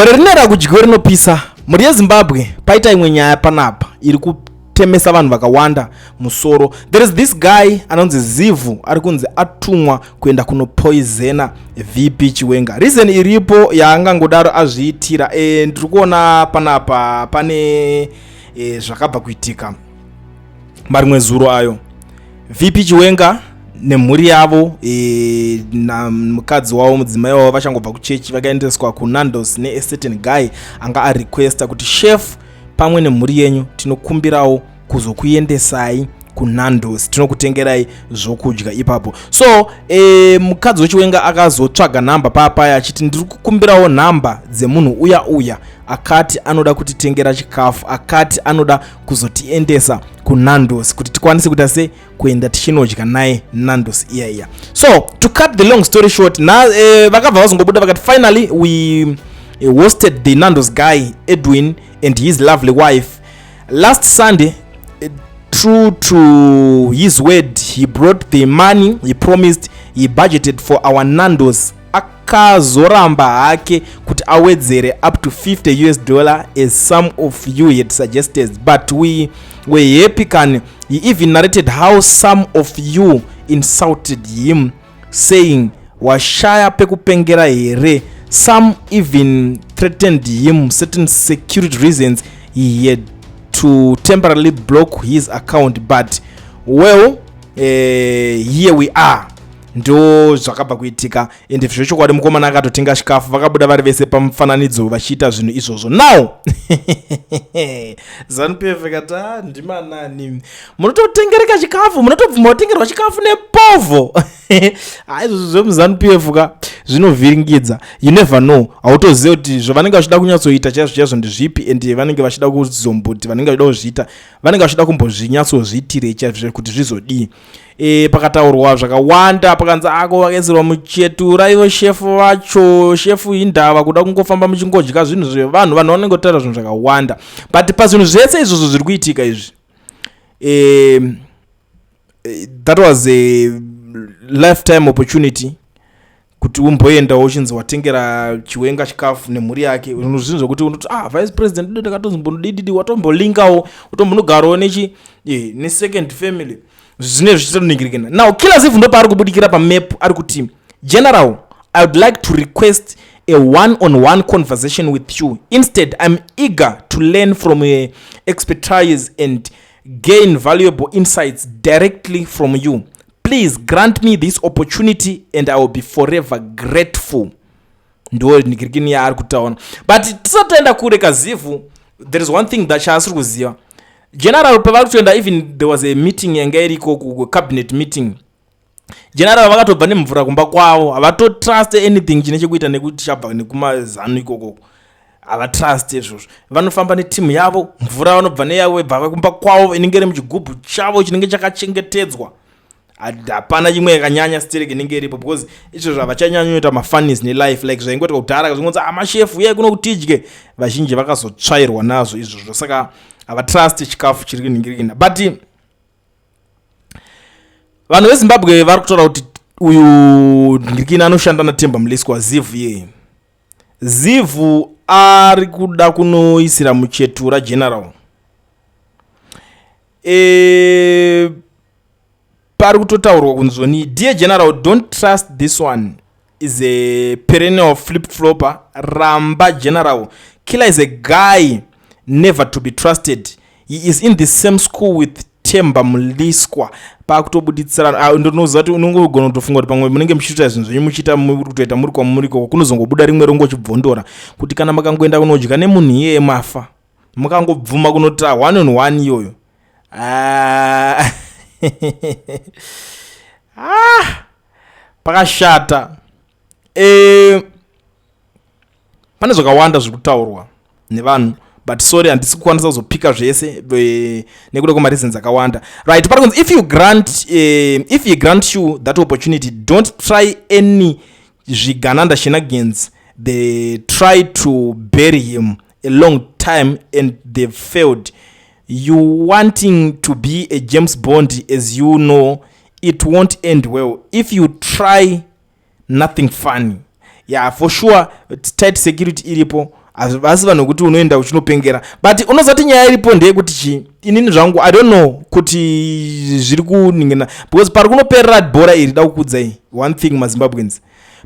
Gore rinera kudyiwe rinopisa. Mhuri yeZimbabwe, paita imwe nyaya panapa iri kutemesa vanhu vakawanda musoro. There is this guy anonzi Zivhu ari kunzi atumwa kuenda kunopoisena VP Chiwenga. Reason iripo yaangangodaro azviitira, ndiri kuona panapa pane zvakabva kuitika marimwe zuro ayo. VP Chiwenga nemhuri yavo, namukadzi wavo, mudzimai wavo, vachangobva kuchechi, vakaendeswa kuNandos neacertain guy anga arequesta kuti, "Chef, pamwe nemhuri yenyu tinokumbirawo kuzokuendesai kuNandos, tinokutengerai zvokudya ipapo." So mukadzi weChiwenga akazotsvaga nhamba paapaya achiti, "Ndiri kukumbirawo nhamba dzemunhu uya uya akati anoda kutitengera chikafu, akati anoda kuzotiendesa kuNandos kuti tikwanise kuita se kuenda tichinodya naye Nandos iya iya." So to cut the long story short, na vakabva vazongobuda vakati, "Finally we hosted the Nandos guy Edwin and his lovely wife last Sunday. True to his word, he brought the money he promised. He budgeted for our Nandos. Akazoramba hake kuti awedzere up to $50 US as some of you had suggested, but we were happy can. He even narrated how some of you insulted him, saying, 'Washaya pekupengera here?' Some even threatened him. Certain security reasons, he had to temporarily block his account. But well, here we are." Ndo zvakabva kuitika, ende zvechokwadi mukomana akatotenga chikafu, vakabuda vari vese pamufananidzo vachiita zvinhu izvozvo. Now ZANU PF kati, "Ah, ndimanani munototengereka chikafu, munotobvuma kutengerwa chikafu nepovho?" Ha, izvozvo zvemuZANU PF ka zvinovhiringidza. You never know, hautozivi kuti zvavanenge vachida kunyatsoita chaizvo chaizvo ndezvipi, and vanenge vachida kuzomboti vanenge vachida kuzviita, vanenge vachida kumbozvinyatsozviitirei chaizvo kuti zvizodii. Pakataurwa zvakawanda, pakanzi ako vakaisirwa muchetura ivo shefu vacho, shefu indava kuda kungofamba muchingodya zvinhu zvevanhu. Vanhu vanenge kutaura zvinhu zvakawanda, but pazvinhu zvese izvozvo zviri kuitika izvi, that was a lifetime opportunity kuti umboendawo uchinzi watengera Chiwenga chikafu nemhuri yake. Zvinhu zvokuti unoti, "Ah, vice president do ndakatozombonodididi," watombolinkawo, utombonogarawo nechi nesecond family, zvine zvichitoningirikana. Now Killer Zivhu ndo paari kubudikira pamap, ari kuti, "General, I would like to request a one on one conversation with you. Instead, I'm eager to learn from your expertise and gain valuable insights directly from you. Please grant me this opportunity and I will be forever grateful." Ndo nigirikini yaari kutaura. But tisati taenda kure kaZivhu, there is one thing that chaasiri kuziva General pavari kutoenda. Even there was a meeting yanga iriko, cabinet meeting, General vakatobva nemvura kumba kwavo. Havatotrust anything chine chekuita nekuti chabva nekumazanu ikoko, havatrust izvozvo. Vanofamba netimu yavo, mvura vanobva neyavo, bva kumba kwavo, inenge iri muchigubhu chavo chinenge chakachengetedzwa. Hapana chimwe yakanyanya sterek inenge iripo, because izvozvo havachanyanyoita mafunnies nelife like zvaingoita kudhara, zvingonzi amashefu uyai kuno kutidye. Vazhinji vakazotsvairwa nazvo izvozvo, saka havatrust chikafu chiri kuningirikina. But vanhu veZimbabwe vari kutaura kuti uyu ngirikini anoshanda naTemba Mliswa, Zivhu iyeye. Zivhu ari kuda kunoisira muchetura General. Pari kutotaurwa kunzoni, "Dear General, don't trust this one, is a perennial flip flopper. Ramba General. Killer is a guy never to be trusted. He is in the same school with Temba Mliswa." Pakutobuditsirana, ah, ndinoziva kuti unongogona kutofunga kuti pamwe munenge muchiita zvinhu zvenyu, muchiita, muri kutoita muri kwamuri ikoko, kunozongobuda rimwe rongochibvondora kuti kana makangoenda kunodya nemunhu iyeye mafa, mukangobvuma kunota one on one iyoyo. Ah. Ah, pakashata. Pane zvakawanda zviri kutaurwa nevanhu, but sorry, handisi kukwanisa kuzopika zvese nekuda kwemareasons akawanda. Right, pari kunzi, if he grant you that opportunity, don't try any zvigananda shenanigans. They try to bury him a long time and they've failed. You wanting to be a James Bond, as you know it won't end well if you try nothing funny." Yeah, for sure, tight security iripo. Havasi vanhu vekuti unoenda uchinopengera, but unozati nyaya iripo ndeyekuti chii? Inini zvangu, I don't know kuti zviri kuningina, because pari kunoperera bhora iri, da kukudzai one thing, maZimbabweans,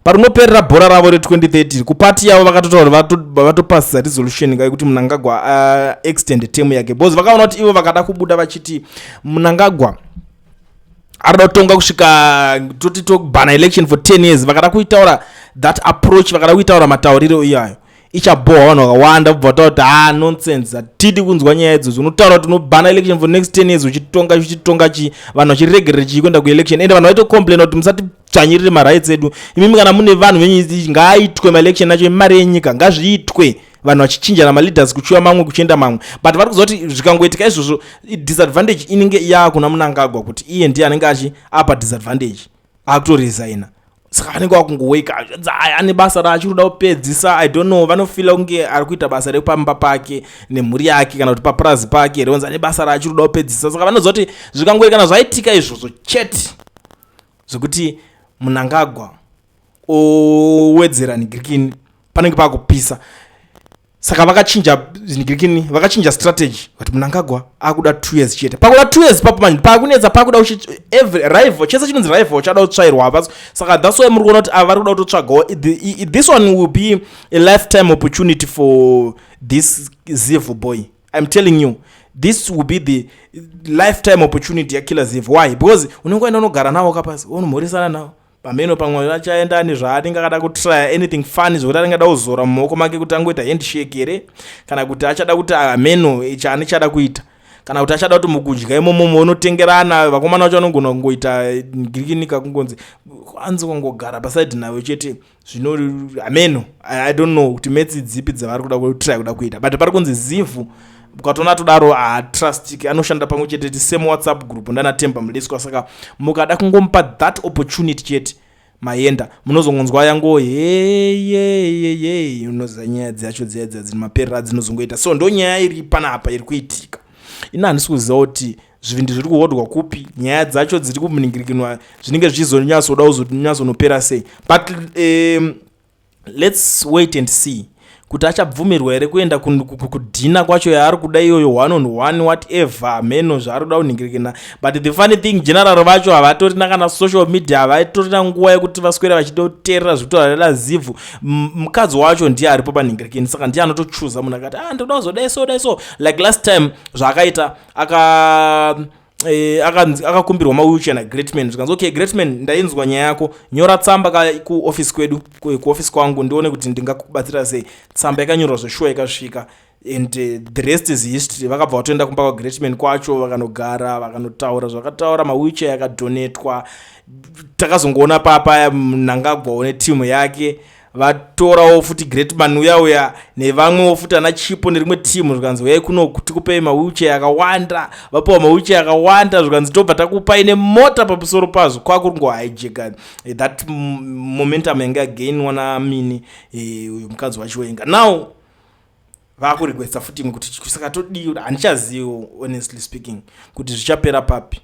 pari kunoperera bhora ravo re2030 kupati yavo, vakatotaura, vatopasisa resolution yekuti Mnangagwa extend term yake, because vakaona kuti ivo vakada kubuda vachiti Mnangagwa arida kutonga kusvika toti tobhana election for 10 years, vakada kuitaura that approach, vakada kuitaura matauriro iyayo, ichabhohwa vanhu vakawanda, kubva vataura kuti, "Ha, nonsense, hatidi kunzwa nyaya idzodzo. Unotaura kuti unobhana election for next 10 years, uchitonga, uchitonga chii? Vanhu vachiregerera chii kuenda kuelection?" Ende vanhu vaitocomplaina kuti, "Musatitsvanyirire marights edu imimi. Kana mune vanhu venyu, ngaaitwe maelection acho emari yenyika, ngazviitwe." Vanhu vachichinjana maleaders, kuchiuya mamwe, kuchienda mamwe, but vari kuziva kuti zvikangoitika izvozvo, disadvantage inenge yaakuna Mnangagwa, kuti iye ndiye anenge achi apa disadvantage, akutoresigna. Saka vanenge vakungoweka, ane basa raachiri kuda kupedzisa. I don't know, vanofeela kunge ari kuita basa repamba pake nemhuri yake, kana kuti papurazi pake reonzi ane basa raachiri kuda kupedzisa. Saka vanoziva kuti zvikangoekana zvaitika izvozvo chete, zvekuti Mnangagwa owedzera nigirikini, panenge paakupisa. Saka vakachinja nigirikini, vakachinja strategy kuti Mnangagwa akuda 2 years chete. Pakuda 2 years papo manje pakunetsa, pakuda every rival, chese chinonzi rival chada kutsvairwa apa. Saka that's why muri kuona kuti ava vari kuda kutotsvagawo. This one will be a lifetime opportunity for this Zivhu boy. I'm telling you, this will be the lifetime opportunity yakiller Zivhu. Why? Because unenge waenda, unogara navo kapasi, unomhoresana navo pameno, pamwe achaenda nezvaanenge akada kutrya anything funny, zvokuti anenge ada kuzora mumaoko make kuti angoita handshake here, kana kuti achada kuti ameno chaane chada kuita, kana kuti achada kuti mukudya imomomo unotengerana. Vakomana vacho vanogona kungoita girikinika, kungonzi anzi kungogara paside nawe chete. Zvino ameno, I don't know kuti metsi dzipi dzavari kuda kutry kuda kuita, but pari kunzi Zivhu, ukatoona todaro, hatrustiki, anoshanda pamwe chete, tisame WhatsApp group ndanaTemba Mliswa. Saka mukada kungomupa that opportunity chete, maenda munozongonzwa yango heyeyeyey. Unoziva nyaya dzacho dziya dziya dzine maperera dzinozongoita. So ndo nyaya iri panapa iri kuitika. Ina handisi kuziva kuti zvivindi zviri kuhodwa kupi, nyaya dzacho dziri kumuningirikinwa, zvinenge zvichizonyatsoda kuzonyatsonopera sei, but let's wait and see kuti achabvumirwa here kuenda kudhina kwacho yaari kuda iyoyo, one on one, whatever, mheno zvaari kuda kunhingirikina. But the funny thing, general vacho havatorina kana social media, havatorina nguva yekuti vaswere vachitoteerera zvekutaura Zivhu. Mukadzi wacho ndiye aripo panhingirikini, saka ndiye anotochuza munhu akati, "Ah, ndoda kuzodai so, dai so." Like last time zvaakaita, akakumbirwa mawheelchair naGreatman, zvikanzi, "Okay, Greatman, ndainzwa nyaya yako. Nyora tsamba kuoffice kwedu, kuoffice kwangu, ndione kuti ndingakubatsira sei." Tsamba yakanyorwa zveshuwa, ikasvika, and the rest is history. Vakabva vatoenda kumba kwaGreatman kwacho, vakanogara, vakanotaura zvakataura, mawheelchair yakadonetwa. Takazongoona papa Mnangagwawo netimu yake vatorawo futi Greatman uya uya nevamwewo futi ana Chipo nerimwe timu, zvikanzi, "Uyai kuno tikupei mawheelchair akawanda." Vapiwa mawheelchair akawanda, zvikanzi, "Tobva takupai nemota pamusoro pazvo." Kwakuri kungohijacka that momentum yanga yagainwa namini uyu mukadzi waChiwenga. Now vakurequesta futi imwe kuti saka todii? Handichazivi, honestly speaking, kuti zvichapera papi,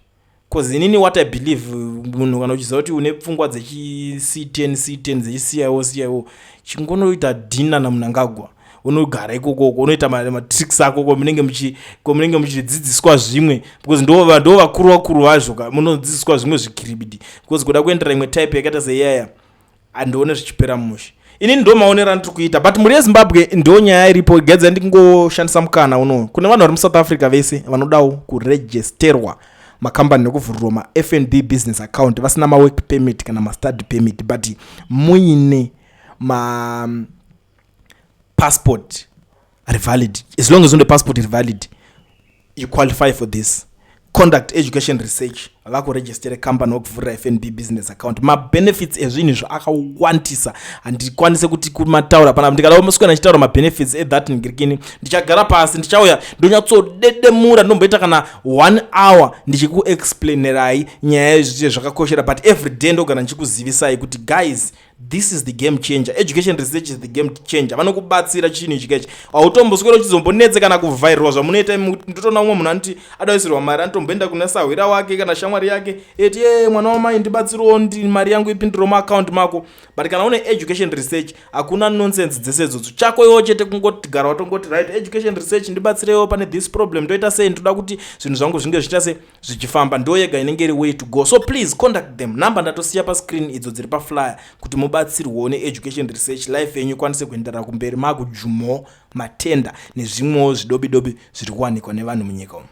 'cause inini, what I believe, munhu kana uchiziva kuti une pfungwa dzechi C10 C10, dzechiCIO CIO, chingonoita dhina naMnangagwa, unogara ikokoko, unoita matricks ako kwamunenge muchidzidziswa zvimwe, because ndo vakuru vakuru vazvo ka, munodzidziswa zvimwe zvikiribidi, because kuda kuendera imwe type yakaita seiyaya, handione zvichipera mushe. Inini ndo maonero andiri kuita, but mhuri yeZimbabwe, ndo nyaya iripo. Gedza ndingoshandisa mukana unoyu kune vanhu vari muSouth Africa vese vanodawo kuregisterwa makambani nekuvhurirwa maFNB business account, vasina mawork permit kana mastudy permit, but muine mapassport ari valid. As long as une passport iri valid, you qualify for this. Conduct Education Research vakuregistere company, vakuvhurira FNB business account. Mabenefits ezvinhu izvo akawandisa, handikwanise kuti kumataura panapa. Ndikada kuswera ndichitaura mabenefits ethat ngirikini, ndichagara pasi, ndichauya ndonyatsodedemura, ndomboita kana one hour ndichikuexplainerai nyaya zvakakoshera. But every day ndogara ndichikuzivisai kuti, guys, this is the game changer. Education Research is the game changer. Vanokubatsira chinhu ichi kechi, hautomboswera uchizombonetse kana kuvhairirwa zvamunoita. Ndotoona umwe munhu anoti adaisirwa mari, anotomboenda kuna sahwira wake kana shamwari. shamwari yake eti, "E, mwana wamai, ndibatsirewo, ndi mari yangu ipindiro muakaunti mako." But kana une Education Research, hakuna nonsense dzese idzodzo. Chako iwo chete kungoti gara watongoti, "Right, Education Research, ndibatsirewo pane this problem. Ndoita sei? Ndoda kuti zvinhu zvangu zvinge zvichiita sei, zvichifamba." Ndo yega inenge iri way to go. So please contact them. Number ndatosiya pascreen, idzo dziri paflyer, kuti mubatsirwewo neEducation Research, life yenyu ikwanise kuenderera kumberi, makujumawo matenda nezvimwewo zvidobi dobi zviri kuwanikwa nevanhu munyika umu.